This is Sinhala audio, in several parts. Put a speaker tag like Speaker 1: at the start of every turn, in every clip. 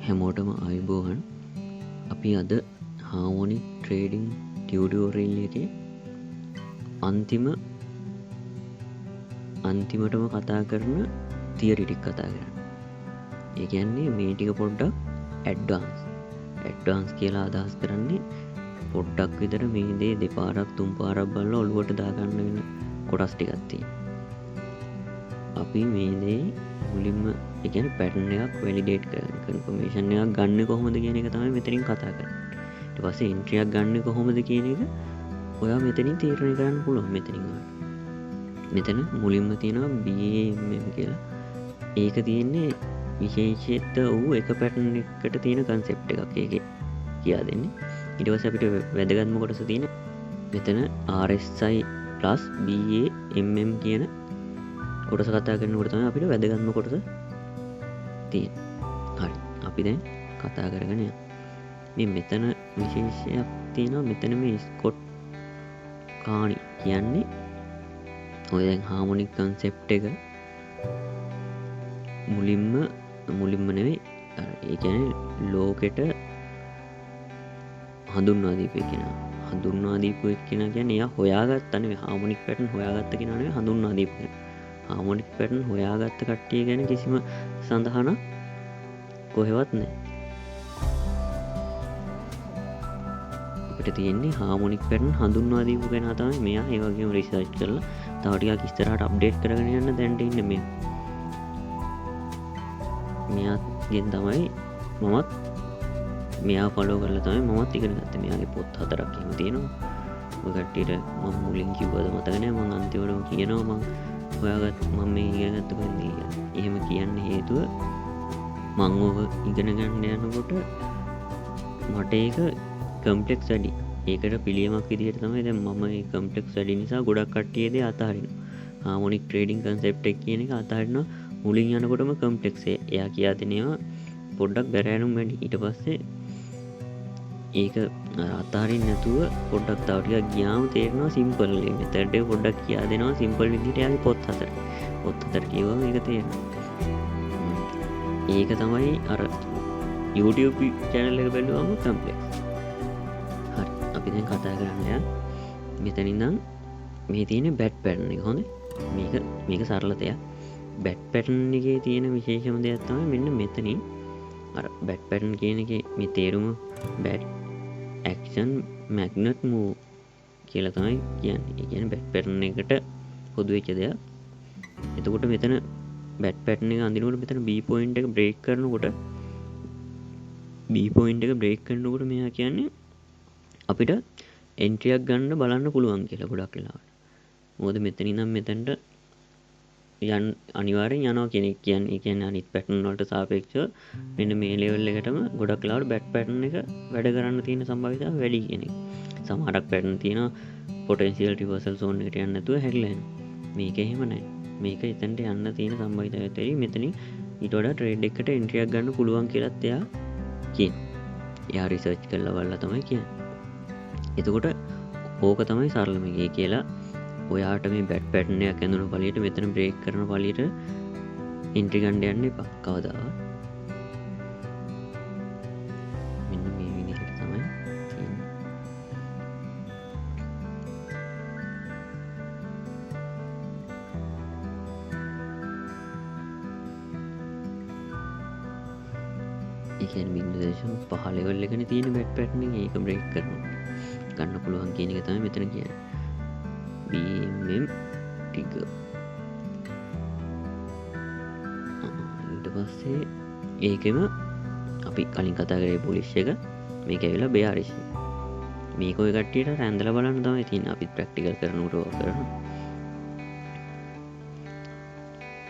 Speaker 1: හැමෝටම ආයුබෝවන්. අපි අද හාමොනික් ට්‍රේඩින් ටියුටෝරියල් එකේ අන්තිමටම කතා කරන තියරි ටික කතා කරන්න. ඒ කියන්නේ මේ ටික පොඩ්ඩක් ඇඩ්වාන්ස්. ඇඩ්වාන්ස් කියලා අදහස් කරන්නේ පොඩ්ඩක් විතර මේ දේ දෙපාරක් තුන් පාරක් බලලා ඔළුවට දාගන්න වෙන කොටස් ටිකක් තියෙනවා. අපි මේ දේ මුලින්ම ඒ කියන්නේ පැටර්න් එකක් වැලිඩේට් කරන කන්ෆර්මේෂන් එකක් ගන්න කොහොමද කියන එක තමයි මෙතනින් කතා කරන්නේ. ඊට පස්සේ එන්ට්‍රි එකක් ගන්න කොහොමද කියන එක ඔයා මෙතනින් තීරණය කරන්න පුළුවන් මෙතනින් ඔයාලට. මෙතන මුලින්ම තියෙනවා BAMM කියලා. ඒක තියෙන්නේ විශේෂිත වූ එක පැටර්න් එකකට තියෙන කන්සෙප්ට් එකක් ඒකේ කියා දෙන්නේ. ඊට පස්සේ අපිට වැදගත්ම කොටස තියෙන මෙතන RSI plus BAMM කියන කොටස කතා කරනකොට තමයි අපිට වැදගත්ම කොටස තියෙන්නේ. හරි, අපි දැන් කතා කරගෙන යමු. මේ මෙතන විශේෂයක් තියෙනවා. මෙතන මේ ස්කොට් කානි කියන්නේ ඔය දැන් හාමොනික් කන්සෙප්ට් එක මුලින්ම නෙවෙයි, අර ඒ කියන්නේ ලෝකෙට හඳුන්වා දීපු එක්කෙනා. හඳුන්වා දීපු එක්කෙනා කියන්නේ එයා හොයාගත්ත නෙවෙයි, හාමොනික් පැටර්න් හොයාගත්ත කෙනා නෙවෙයි, හඳුන්වා දීපු කෙනා. හාමොනික් පැටර්න් හොයාගත්ත කට්ටිය ගැන කිසිම සඳහනක් කොහෙවත් නැහැ. අපිට තියෙන්නේ හාමොනික් පැටර්න් හඳුන්වා දීපු කෙනා තමයි මෙයා. ඒ වගේම රිසර්ච් කරලා තව ටිකක් ඉස්සරහට අප්ඩේට් කරගෙන යන්න දැනට ඉන්නේ මෙයා. මෙයාගෙන් තමයි මමත් මෙයා ෆලෝ කරලා තමයි මමත් ඉගෙන ගත්තේ. මෙයාගේ පොත් 4ක් එහෙම තියෙනවා. ඔය කට්ටියට මම මුලින් කිව්වද මතක නෑ, මං අන්තිමටම කියනවා මං හොයාගත් මම මේ ඉගෙන ගත්ත කොහෙන්ද කියලා. එහෙම කියන්න හේතුව මං ඔක ඉගෙන ගන්න යනකොට මට ඒක කම්ප්ලෙක්ස් වැඩි. ඒකට පිළියමක් විදිහට තමයි දැන් මම මේ කම්ප්ලෙක්ස් වැඩි නිසා ගොඩක් කට්ටිය දේ අතහරිනවා. හාමොනික් ට්‍රේඩින් කන්සෙප්ට් එක කියන එක අතහරිනවා. මුලින් යනකොටම කම්ප්ලෙක්ස් එයා කියා දෙන ඒවා පොඩ්ඩක් බැරෑරුම් වැඩි. ඊට පස්සේ ඒක අතහරින්න නැතුව පොඩ්ඩක් තව ටිකක් ගියාම තේරෙනවා සිම්පල් මේ මෙතඩ් එක පොඩ්ඩක් කියා දෙනවා සිම්පල් විදිහට එයාගේ පොත් 4. පොත් 4 කියවම ඒක තේරෙනවා. ඒක තමයි අර YouTube channel එක බැලුවම කම්ප්ලෙක්ස්. හරි, අපි දැන් කතා කරන්න යන්. මෙතන ඉඳන් මේ තියෙන බැට් පැටර්න් එක. හොඳේ. මේක සරල දෙයක්. බැට් පැටර්න් එකේ තියෙන විශේෂම දෙයක් තමයි මෙන්න මෙතනින් අර බැට් පැටර්න් කියන එකේ මේ තේරුම බැට් ඇක්ෂන් මැග්නට් මූව් කියලා තමයි කියන්නේ. ඒ කියන්නේ බැට් පැටර්න් එකට පොදු වෙච්ච දෙයක්. එතකොට මෙතන බැට් පැටර්න් එක අඳිනකොට මෙතන B point එක බ්‍රේක් කරනකොට B point එක බ්‍රේක් කරනකොට මෙයා කියන්නේ අපිට එන්ට්‍රි එකක් ගන්න බලන්න පුළුවන් කියලා ගොඩක් වෙලාවට. මොකද මෙතන ඉඳන් මෙතනට අනිවාර්යෙන් යනවා කියන එක කියන්නේ. ඒ කියන්නේ අනිත් පැටර්න් වලට සාපේක්ෂව මෙන්න මේ ලෙවල් එකටම ගොඩක් වෙලාවට බැට් පැටර්න් එක වැඩ කරන්න තියෙන සම්භාවිතාව වැඩි කියන එක. සමහරක් පැටර්න් තියෙනවා පොටෙන්ෂියල් රිවර්සල් සෝන් එකට යන්න නැතුව හැරිලා යනවා. මේක එහෙම නෑ. මේක එතනට යන්න තියෙන සම්භාවිතාවයත් වැඩි. මෙතනින් ඊට වඩා ට්‍රේඩ් එකකට එන්ට්‍රි එකක් ගන්න පුළුවන් කියලාත් එයා කියනවා. එයා රිසර්ච් කරලා බලලා තමයි කියන්නේ. එතකොට ඕක තමයි සරලම එක කියලා ඔයාට මේ බැට් පැටර්න් එකක් ඇඳුණු පළියට මෙතන බ්‍රේක් කරන පළියට එන්ට්‍රි ගන්න යන්න එපා කවදාවත්. මෙන්න මේ විදිහට තමයි තියෙන්නේ. ඒ කියන්නේ බිංදු දශම පහ ලෙවල් එකනේ තියෙන බැට් පැටර්න් එක. ඒක බ්‍රේක් කරනවා ගන්න පුළුවන් කියන එක තමයි මෙතන කියන්නේ. BMM ටික. ඊට පස්සේ ඒකෙම අපි කලින් කතා කරේ බුලිෂ් එක, මේක ඇවිල්ලා බෙයාරිෂ් එක. මේක ඔය කට්ටියට රැඳලා බලන්න තමයි තියෙන්නේ. අපිත් ප්‍රැක්ටිකල් කරනකොට ඔය කරනවා.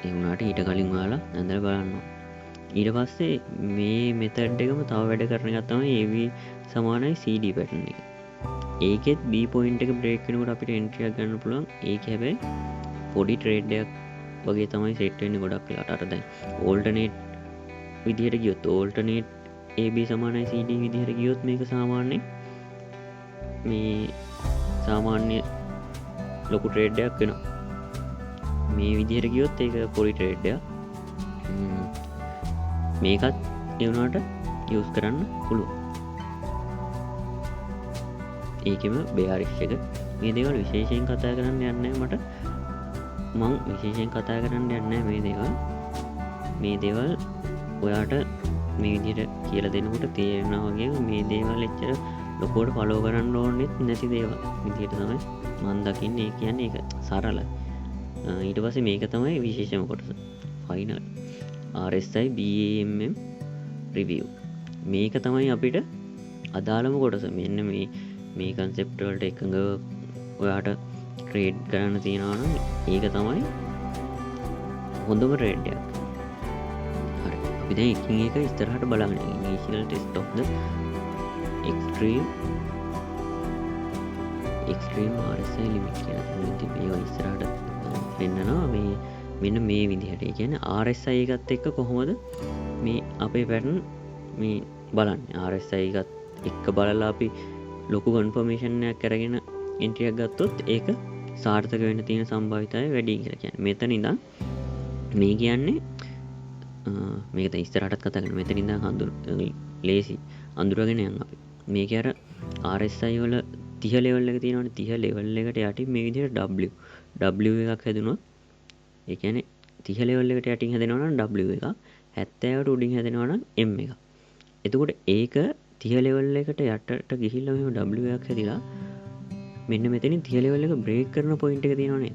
Speaker 1: ඒ වුණාට ඊට කලින් ඔයාලා රැඳලා බලන්න ඕන. ඊට පස්සේ මේ මෙතඩ් එකම තව වැඩ කරන එකක් තමයි AV සමානයි CD pattern එක. ඒකෙත් B point එක බ්‍රේක් වෙනකොට අපිට එන්ට්‍රි එකක් ගන්න පුළුවන්. ඒක හැබැයි පොඩි ට්‍රේඩ් එකක් වගේ තමයි සෙට් වෙන්නේ ගොඩක් වෙලාවට. අර දැන් ඕල්ටර්නේට් විදිහට ගියොත් ඕල්ටර්නේට් AB සමානයි CD විදිහට ගියොත් මේක මේ සාමාන්‍ය ලොකු ට්‍රේඩ් එකක් වෙනවා. මේ විදිහට ගියොත් ඒක පොඩි ට්‍රේඩ් එකක්. මේකත් ඒ වුණාට යූස් කරන්න පුළුවන්. ඒකෙම බෙයාරිෂ් එක. මේ දේවල් විශේෂයෙන් කතා කරන්න යන්නේ මට. මං විශේෂයෙන් කතා කරන්න යන්නේ මේ දේවල්. මේ දේවල් ඔයාට මේ විදිහට කියලා දෙනකොට තේරෙනවා වගේම මේ දේවල් එච්චර ලොකුවට ෆලෝ කරන්න ඕනෙත් නැති දේවල් විදිහට තමයි මං දකින්නේ. ඒ කියන්නේ ඒක සරලයි. ඊට පස්සේ මේක තමයි විශේෂම කොටස. Final RSI BAMM review. මේක තමයි අපිට අදාළම කොටස. මෙන්න මේ කන්සෙප්ට් වලට එකඟව ඔයාට ට්‍රේඩ් කරන්න තියෙනවා නම් ඒක තමයි හොඳම ට්‍රේඩ් එකක්. හරි. අපි දැන් එකින් එක ඉස්සරහට බලන්න. Initial test of the extreme RSI limit කියලා තමයි ඉතින් මේවා ඉස්සරහට පෙන්නනවා. මේ මෙන්න මේ විදිහට. ඒ කියන්නේ RSI එකත් එක්ක කොහොමද මේ අපේ පැටර්න් මේ බලන්නේ. RSI එකත් එක්ක බලලා අපි ලොකු කන්ෆර්මේෂන් එකක් අරගෙන එන්ට්‍රි එකක් ගත්තොත් ඒක සාර්ථක වෙන්න තියෙන සම්භාවිතාවය වැඩි කියලා කියන්නේ. මෙතන ඉඳන් මේ කියන්නේ, මේක දැන් ඉස්සරහටත් කතා කරනවා. මෙතන ඉඳන් ලේසි අඳුරගෙන යන් අපි. මේකේ අර RSI වල 30 ලෙවල් එක තියෙනවනේ. 30 ලෙවල් එකට යටින් මේ විදිහට W එකක් හැදුනොත්, ඒ කියන්නේ 30 ලෙවල් එකට යටින් හැදෙනවා නම් W එකක්, 70ට උඩින් හැදෙනවා නම් M එකක්. එතකොට ඒක 30 ලෙවල් එකට යටට ගිහිල්ලා මෙහෙම W එකක් හැදිලා මෙන්න මෙතනින් 30 ලෙවල් එක බ්‍රේක් කරන පොයින්ට් එක තියෙනවනේ.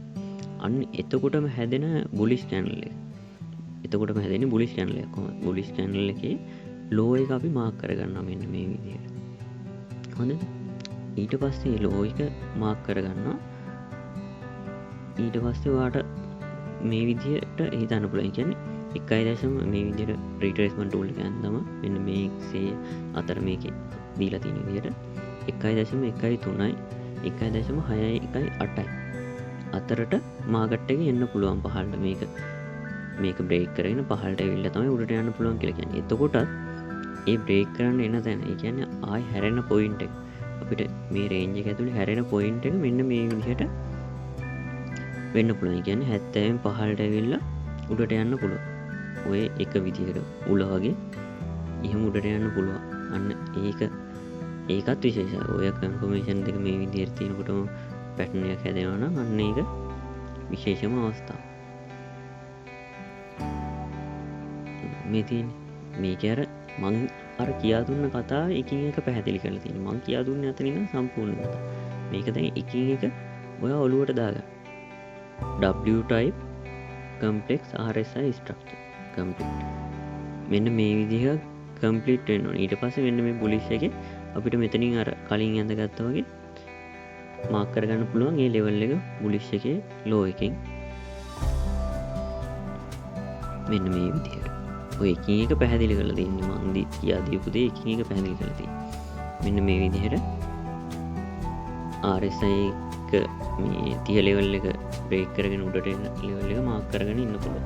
Speaker 1: අන්න එතකොටම හැදෙන බුලිෂ් චැනල් එක. එතකොටම හැදෙන්නේ බුලිෂ් චැනල් එකක්. කොහොමද? බුලිෂ් චැනල් එකේ ලෝ එක අපි මාක් කරගන්නවා මෙන්න මේ විදිහට. හොඳද? ඊට පස්සේ ලෝ එක මාක් කරගන්නවා. ඊට පස්සේ ඔයාට මේ විදිහට හිතන්න පුළුවන්. ඒ කියන්නේ එකයි දශම මේ විදිහට රීට්‍රේස්මන්ට් ටූල් එක ඇන්දම මෙන්න මේ එක්සේ අතර මේකේ දීලා තියෙන විදිහට එකයි දශම එකයි තුනයි, එකයි දශම හයයි එකයි අටයි අතරට මාකට් එකේ එන්න පුළුවන් පහළට. මේක බ්‍රේක් කරගෙන පහළට ඇවිල්ලා තමයි උඩට යන්න පුළුවන් කියලා කියන්නේ. එතකොටත් ඒ බ්‍රේක් කරන්න එන තැන, ඒ කියන්නේ ආයි හැරෙන පොයින්ට් එක, අපිට මේ රේන්ජ් එක ඇතුලේ හැරෙන පොයින්ට් එක මෙන්න මේ විදිහට වෙන්න පුළුවන්. ඒ කියන්නේ 70 පහළට ඇවිල්ලා උඩට යන්න පුළුවන්. ඔය එක විදිහට උල වගේ එහෙම උඩට යන්න පුළුවන්. අන්න ඒකත් විශේෂයි. ඔය කන්ෆර්මේෂන් දෙක මේ විදිහට තියෙනකොටම පැටර්න් එකක් හැදෙනවා නම් අන්න ඒක විශේෂම අවස්ථාව. මේ තියෙන්නේ මේක අර මං අර කියා දුන්න කතාව එකින් එක පැහැදිලි කරලා තියෙනවා. මං කියා දුන්නේ අතන ඉඳන් සම්පූර්ණ කතාව. මේක දැන් එකින් එක ඔයා ඔලුවට දාගන්න. W type complex RSI structure complete. මෙන්න මේ විදිහ complete වෙන්න ඕනේ. ඊට පස්සේ මෙන්න මේ bullish එකේ අපිට මෙතනින් අර කලින් ඇඳගත්තා වගේ මාක් කරගන්න පුළුවන් මේ level එක bullish එකේ low එකෙන් මෙන්න මේ විදිහට. ඔය එකින් එක පැහැදිලි කරලා දෙන්නේ මං කියා දීපු දේ එකින් එක පැහැදිලි කරලා තියෙන්නේ. මෙන්න මේ විදිහට RSI එක මේ 30 level එක බ්‍රේක් කරගෙන උඩට එන level එක මාක් කරගෙන ඉන්න පුළුවන්.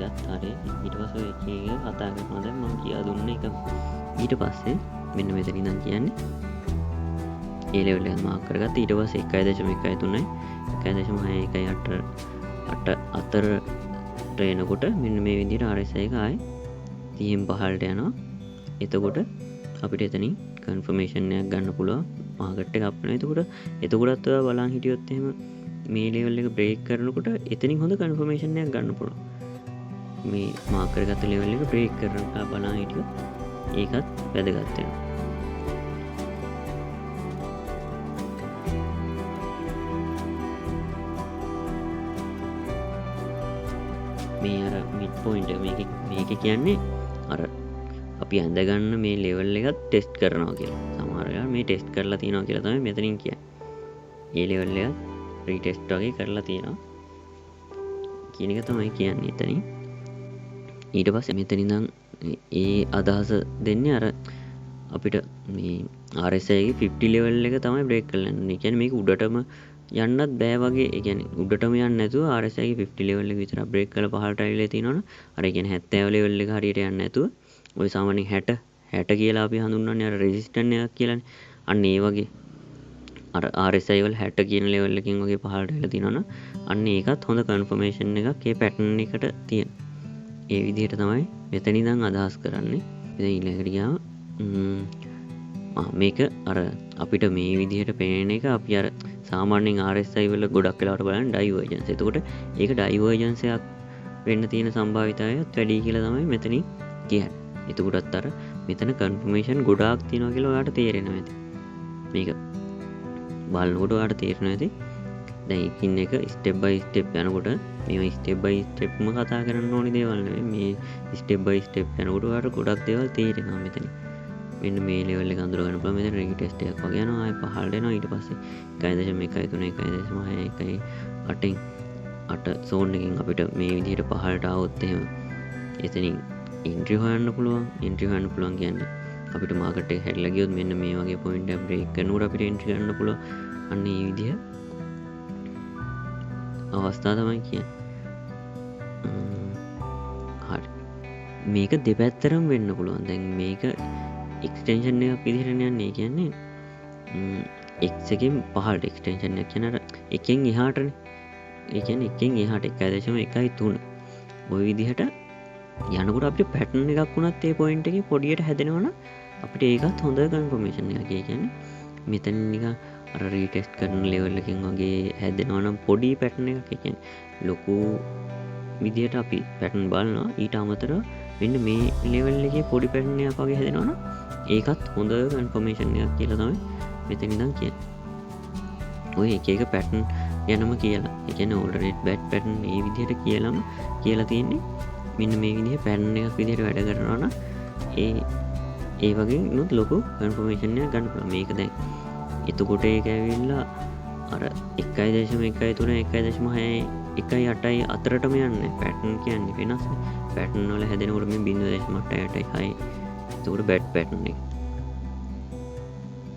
Speaker 1: ඒකත් හරි. ඊට පස්සේ ඔය එකින් එක කතා කරනවා දැන් මං කියා දුන්න එකම. ඊට පස්සේ මෙන්න මෙතන ඉඳන් කියන්නේ ඒ ලෙවල් එක මාක් කරගත්තා. ඊට පස්සේ එකයි දශම එකයි තුනයි, එකයි දශම හයයි එකයි අට අතරට එනකොට මෙන්න මේ විදිහට RSI එක ආයේ 30 පහළට යනවා. එතකොට අපිට එතනින් කන්ෆර්මේෂන් එකක් ගන්න පුළුවන් මාකට් එක අප් වෙනවා. එතකොටත් ඔයා බලන් හිටියොත් එහෙම මේ ලෙවල් එක බ්‍රේක් කරනකොට එතනින් හොඳ කන්ෆර්මේෂන් එකක් ගන්න පුළුවන්. මේ මාක් කරගත්ත ලෙවල් එක බ්‍රේක් කරනකම් බලන් හිටියොත් ඒකත් වැදගත් වෙනවා. මේ අර මිඩ් පොයින්ට් එක මේක කියන්නේ අර අපි ඇඳගන්න මේ ලෙවල් එකත් ටෙස්ට් කරනවා කියලා. සමහර වෙලාවට මේ ටෙස්ට් කරලා තියෙනවා කියලා තමයි මෙතනින් කියන්නේ. ඒ ලෙවල් එකත් රීටෙස්ට් වගේ කරලා තියෙනවා කියන එක තමයි කියන්නේ එතනින්. ඊට පස්සේ මෙතන ඉඳන් ඒ අදහස දෙන්නේ අර අපිට මේ RSI එකේ 50 ලෙවල් එක තමයි බ්‍රේක් කරලා යන්නේ. ඒ කියන්නේ මේක උඩටම යන්නත් බෑ වගේ. ඒ කියන්නේ උඩටම යන්නේ නැතුව RSI එකේ 50 ලෙවල් එක විතරක් බ්‍රේක් කරලා පහළට ඇවිල්ලා තියෙනවනේ. අර ඒ කියන්නේ 70 ලෙවල් එක හරියට යන්නේ නැතුව ඔය සාමාන්‍යයෙන් 60 කියලා අපි හඳුන්වන්නේ අර රෙසිස්ටන්ස් එකක් කියලානේ. අන්න ඒ වගේ අර RSI වල 60 කියන ලෙවල් එකකින් වගේ පහළට ඇවිල්ලා තියෙනවනේ. අන්න ඒකත් හොඳ කන්ෆර්මේෂන් එකක් ඒ පැටර්න් එකට තියෙන. ඒ විදිහට තමයි මෙතන ඉඳන් අදහස් කරන්නේ. ඉතින් ඊළඟට ගියාම මේක අර අපිට මේ විදිහට පේන එක අපි අර සාමාන්‍යයෙන් RSI වල ගොඩක් වෙලාවට බලන්නේ ඩයිවර්ජන්ස්. එතකොට ඒක ඩයිවර්ජන්ස් එකක් වෙන්න තියෙන සම්භාවිතාවයත් වැඩි කියලා තමයි මෙතනින් කියන්නේ. එතකොටත් අර මෙතන කන්ෆර්මේෂන් ගොඩාක් තියෙනවා කියලා ඔයාලට තේරෙනවා ඇති. මේක බලනකොට ඔයාලට තේරෙනවා ඇති. දැන් එකින් එක ස්ටෙප් බයි ස්ටෙප් යනකොට මේවා ස්ටෙප් බයි ස්ටෙප්ම කතා කරන්න ඕනි දේවල් නෙවෙයි. මේ ස්ටෙප් බයි ස්ටෙප් යනකොට ඔයාලට ගොඩක් දේවල් තේරෙනවා මෙතන. මෙන්න මේ ලෙවල් එක අඳුර ගන්න පුළුවන්. මෙතන රීටෙස්ට් එකක් වගේ යනවා. ආයෙ පහළට එනවා. ඊට පස්සේ 1.13 1.6 1.8 8 සෝන් එකෙන් අපිට මේ විදිහට පහළට ආවොත් එහෙම එතනින් එන්ට්‍රි හොයන්න පුළුවන්. එන්ට්‍රි හොයන්න පුළුවන් කියන්නේ අපිට මාකට් එක හැරිලා ගියොත් මෙන්න මේ වගේ පොයින්ට් එකක් බ්‍රේක් කරනකොට අපිට එන්ට්‍රි ගන්න පුළුවන්. අන්න ඒ විදිහ අවස්ථා තමයි කියන්නේ. හරි. මේක දෙපැත්තටම වෙන්න පුළුවන්. දැන් මේක එක්ස්ටෙන්ෂන් එකක් විදිහට යන්නේ. ඒ කියන්නේ x එකෙන් පහළට එක්ස්ටෙන්ෂන් එකක් කියන අර එකෙන් එහාටනේ. ඒ කියන්නේ එකෙන් එහාට 1.13. ඔය විදිහට යනකොට අපිට පැටර්න් එකක් වුණත් ඒ පොයින්ට් එකේ පොඩියට හැදෙනවනම් අපිට ඒකත් හොඳ කන්ෆර්මේෂන් එකක්. ඒ කියන්නේ මෙතන නිකන් අර රීටෙස්ට් කරන ලෙවල් එකෙන් වගේ හැදෙනවනම් පොඩි පැටර්න් එකක්. ඒ කියන්නේ ලොකු විදිහට අපි පැටර්න් බලනවා. ඊට අමතරව මෙන්න මේ ලෙවල් එකේ පොඩි පැටර්න් එකක් වගේ හැදෙනවනම් ඒකත් හොඳ කන්ෆර්මේෂන් එකක් කියලා තමයි මෙතන ඉඳන් කියන්නේ. ඔය එක එක පැටර්න් ගැනම කියලා. ඒ කියන්නේ ඕල්ටර්නේට් බැට් පැටර්න් මේ විදිහට කියලාම කියලා තියෙන්නේ. මෙන්න මේ විදිහ පැටර්න් එකක් විදිහට වැඩ කරනවා නම් ඒ වගේ නුත් ලොකු කන්ෆර්මේෂන් එකක් ගන්න පුළුවන්. මේක දැන් එතකොට ඒක ඇවිල්ලා අර 1.13 1.6 1.8 අතරටම යන්නේ. පැටර්න් කියන්නේ වෙනස් නේ. පැටර්න් වල හැදෙනකොට මේ 0.8 8 6. එතකොට බැට් පැටර්න් එක.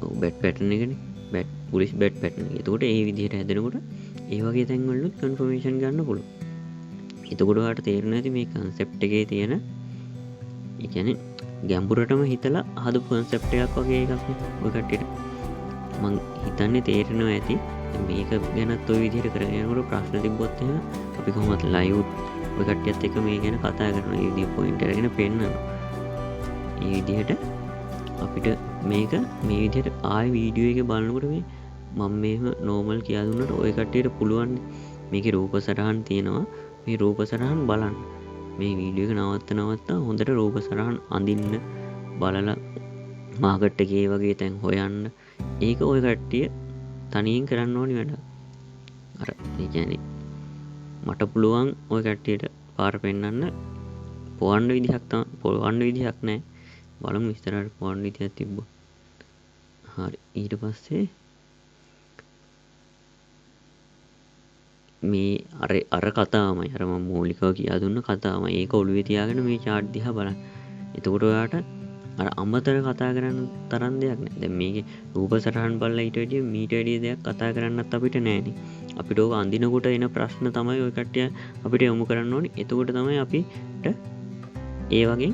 Speaker 1: ඔව් බැට් පැටර්න් එකනේ. බැට් බුලිෂ් බැට් පැටර්න් එක. එතකොට ඒ විදිහට හැදෙනකොට ඒ වගේ තැන් වලුත් කන්ෆර්මේෂන් ගන්න පුළුවන්. එතකොට ඔයාලට තේරෙනවා ඇති මේ කන්සෙප්ට් එකේ තියෙන ඒ කියන්නේ ගැඹුරටම හිතලා හදපු කන්සෙප්ට් එකක් වගේ එකක් නේ ඔය කට්ටියට. මං හිතන්නේ තේරෙනවා ඇති. මේක ගැනත් ඔය විදිහට කරගෙන යනකොට ප්‍රශ්න තිබ්බොත් එහෙම අපි කොහොමත් ලයිව් ඔය කට්ටියත් එක්ක මේ ගැන කතා කරනවා. ඒ විදිහ පොයින්ට් අරගෙන පෙන්නනවා. ඒ විදිහට අපිට මේක මේ විදිහට ආයෙ වීඩියෝ එක බලනකොට මේ මම මෙහෙම නෝමල් කියලා දුන්නට ඔය කට්ටියට පුළුවන් මේකේ රූප සටහන් තියෙනවා. මේ රූප සටහන් බලන්න. මේ වීඩියෝ එක නවත්ත නවත්ත හොඳට රූප සටහන් අඳින්න බලලා මාකට් එකේ වගේ තැන් හොයන්න. ඒක ඔය කට්ටිය තනියෙන් කරන්න ඕනි වැඩක්. අර ඒ කියන්නේ මට පුළුවන් ඔය කට්ටියට පාර පෙන්නන්න පොවන්න විදිහක් පොවන්න විදිහක් නෑ. බලමු ඉස්සරහට පොවන්න විදිහක් තිබ්බොත්. හරි. ඊට පස්සේ මේ අර කතාවමයි අර මම මූලිකව කියා දුන්න කතාවමයි. ඒක ඔළුවේ තියාගෙන මේ චාට් දිහා බලන්න. එතකොට ඔයාට අර අමතර කතා කරන්න තරම් දෙයක් නෑ. දැන් මේකේ රූප සටහන් බලලා ඊට වැඩිය මීට වැඩිය දෙයක් කතා කරන්නත් අපිට නෑනේ. අපිට ඕක අඳිනකොට එන ප්‍රශ්න තමයි ඔය කට්ටිය අපිට යොමු කරන්න ඕනේ. එතකොට තමයි අපිට ඒ වගේ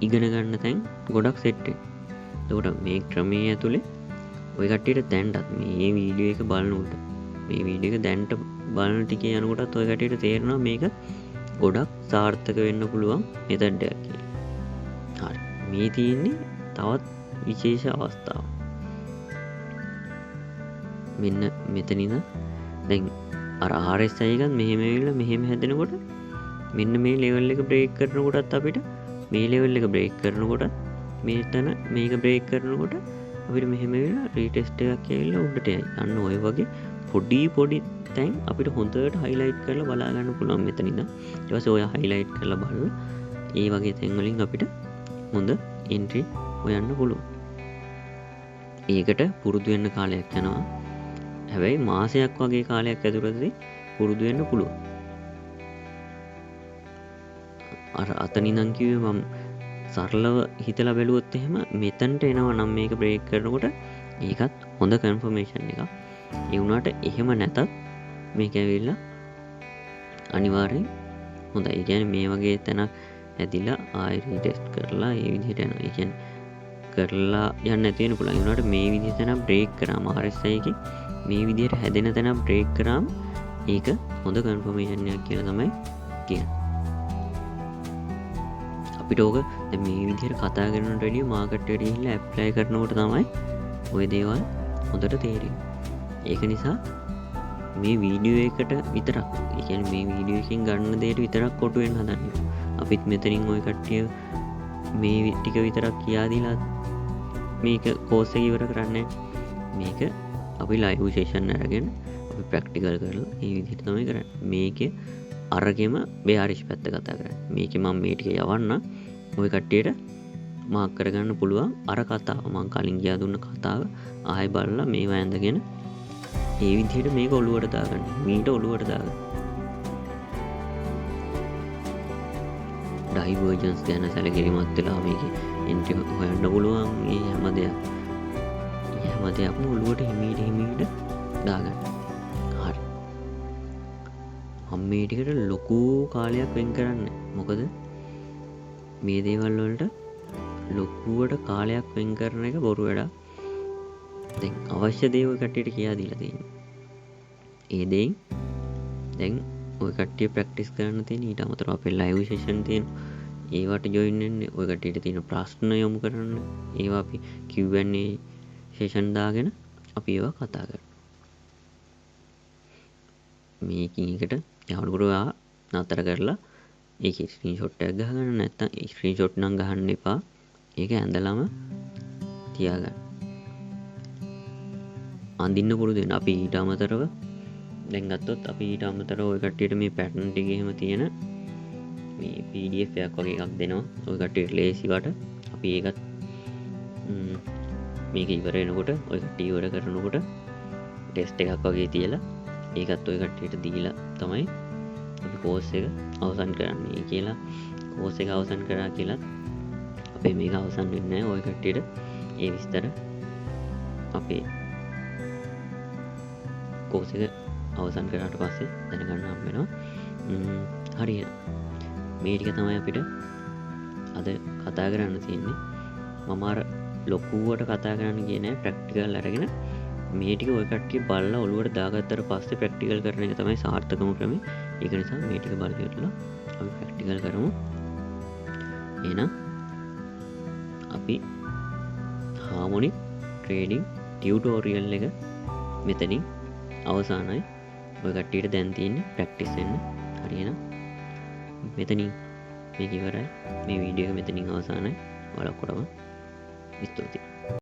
Speaker 1: ඉගෙන ගන්න තැන් ගොඩක් සෙට් වෙන්නේ. එතකොට මේ ක්‍රමයේ ඇතුලේ ඔය කට්ටියට දැන්ටත් මේ වීඩියෝ එක බලනකොට මේ වීඩියෝ එක දැන්ට බලන ටිකේ යනකොටත් ඔය කට්ටියට තේරෙනවා මේක ගොඩක් සාර්ථක වෙන්න පුළුවන් මෙතඩ් එකක් කියලා. හරි. මේ තියෙන්නේ තවත් විශේෂ අවස්ථාවක්. මෙන්න මෙතන ඉඳන් දැන් අර RSI එකත් මෙහෙම ඇවිල්ලා මෙහෙම හැදෙනකොට මෙන්න මේ ලෙවල් එක බ්‍රේක් කරනකොටත් අපිට මේ ලෙවල් එක බ්‍රේක් කරනකොට මෙතන මේක බ්‍රේක් කරනකොට අපිට මෙහෙම ඇවිල්ලා රීටෙස්ට් එකක් ඇවිල්ලා උඩට යයි. අන්න ඔය වගේ පොඩි පොඩි තැන් අපිට හොඳට හයිලයිට් කරලා බලා ගන්න පුළුවන් මෙතන ඉඳන්. ඊට පස්සේ ඔය හයිලයිට් කරලා බලලා ඒ වගේ තැන් වලින් අපිට හොඳ එන්ට්‍රි හොයන්න පුළුවන්. ඒකට පුරුදු වෙන්න කාලයක් යනවා. හැබැයි මාසයක් වගේ කාලයක් ඇතුළතදී පුරුදු වෙන්න පුළුවන්. අර අතන ඉඳන් කිව්වේ මම සරලව හිතලා බැලුවොත් එහෙම මෙතනට එනවා නම් මේක බ්‍රේක් කරනකොට ඒකත් හොඳ කන්ෆර්මේෂන් එකක්. ඒ වුණාට එහෙම නැතත් මේක ඇවිල්ලා අනිවාර්යෙන් හොඳයි. ඒ කියන්නේ මේ වගේ තැනක් ඇදිලා ආයෙ රීටෙස්ට් කරලා ඒ විදිහට යනවා. ඒ කියන්නේ කරලා යන්න නැති වෙන්න පුළුවන්. ඒ වුණාට මේ විදිහ තැනක් බ්‍රේක් කරාම RSI එකේ මේ විදිහට හැදෙන තැනක් බ්‍රේක් කරාම ඒක හොඳ කන්ෆර්මේෂන් එකක් කියලා තමයි කියන්නේ. අපිට ඕක දැන් මේ විදිහට කතා කරනවට වැඩිය මාකට් එකට ගිහිල්ලා ඇප්ලයි කරනකොට තමයි ඔය දේවල් හොඳට තේරෙන්නේ. ඒක නිසා මේ වීඩියෝ එකට විතරක්, ඒ කියන්නේ මේ වීඩියෝ එකෙන් ගන්න දේට විතරක් කොටු වෙන්න හදන්න එපා. අපිත් මෙතනින් ඔය කට්ටිය මේ ටික විතරක් කියා දීලා මේක කෝස් එක ඉවර කරන්නේ නැහැ. මේක අපි ලයිව් සෙෂන් අරගෙන අපි ප්‍රැක්ටිකල් කරලා ඒ විදිහට තමයි කරන්නේ. මේකේ අරගෙම බෙයාරිෂ් පැත්ත කතා කරන්නේ. මේකේ මම මේ ටික යවන්න ඔය කට්ටියට මාක් කරගන්න පුළුවන් අර කතාව, මං කලින් කියා දුන්න කතාව ආයෙ බලලා මේවා ඇඳගෙන ඒ විදිහට මේක ඔලුවට දාගන්න. මීට ඔලුවට දාගන්න. ඩයිවර්ජන්ස් ගැන සැලකිලිමත් වෙලා මේකේ එන්ට්‍රි හොයන්න පුළුවන්. මේ හැම දෙයක්ම ඔලුවට හිමීට හිමීට දාගන්න. හරි. මම මේ ටිකට ලොකු කාලයක් වෙන් කරන්නේ. මොකද මේ දේවල් වලට ලොකුවට කාලයක් වෙන් කරන එක බොරු වැඩක්. දැන් අවශ්‍ය දේ ඔය කට්ටියට කියා දීලා තියෙනවා. ඒ දෙයින් දැන් ඔය කට්ටිය ප්‍රැක්ටිස් කරන්න තියෙන. ඊට අමතරව අපේ ලයිව් සෙෂන් තියෙනවා. ඒවට ජොයින් වෙන්න, ඔය කට්ටියට තියෙන ප්‍රශ්න යොමු කරන්න, ඒවා අපි Q&A session දාගෙන අපි ඒවා කතා කරනවා. මේකින් එකට යවනකොට ඔයා නතර කරලා ඒකේ ස්ක්‍රීන්ෂොට් එකක් ගහගන්න, නැත්නම් ස්ක්‍රීන්ෂොට් නම් ගහන්න එපා. ඒක ඇඳලම තියාගන්න. අඳින්න පුරුදු වෙන්න. අපි ඊට අමතරව දැන් ගත්තොත් අපි ඊට අමතරව ඔය කට්ටියට මේ පැටර්න් ටික එහෙම තියෙන මේ PDF එකක් වගේ එකක් දෙනවා. ඔය කට්ටියට ලේසි වට අපි ඒකත් මේක ඉවර වෙනකොට ඔය කට්ටිය ඉවර කරනකොට ටෙස්ට් එකක් වගේ තියලා ඒකත් ඔය කට්ටියට දීලා තමයි අපි කෝස් එක අවසන් කරන්නේ කියලා. කෝස් එක අවසන් කරා කියලත් අපේ මේක අවසන් වෙන්නේ නැහැ. ඔය කට්ටියට ඒ විස්තර අපේ කෝස් එක අවසන් කරාට පස්සේ දැනගන්න හම්බ වෙනවා. හරි එහෙනම් මේ ටික තමයි අපිට අද කතා කරන්න තියෙන්නේ. මම අර ලොකුවට කතා කරන්න ගියේ නෑ. ප්‍රැක්ටිකල් අරගෙන මේ ටික ඔය කට්ටිය බලලා ඔලුවට දාගත්තට පස්සේ ප්‍රැක්ටිකල් කරන එක තමයි සාර්ථකම ක්‍රමය. ඒක නිසා මේ ටික බලලා ඉවරලා අපි ප්‍රැක්ටිකල් කරමු. එහෙනම් අපි හාමොනික් ට්‍රේඩින් ටියුටෝරියල් එක මෙතනින් අවසానයි. ඔය කට්ටියට දැන් තියෙන්නේ ප්‍රැක්ටිස් වෙන්න. හරි එහෙනම් මෙතනින් මේක ඉවරයි. මේ වීඩියෝ එක මෙතනින් අවසానයි. ඔයාලා ඔක්කොටම ස්තුතියි.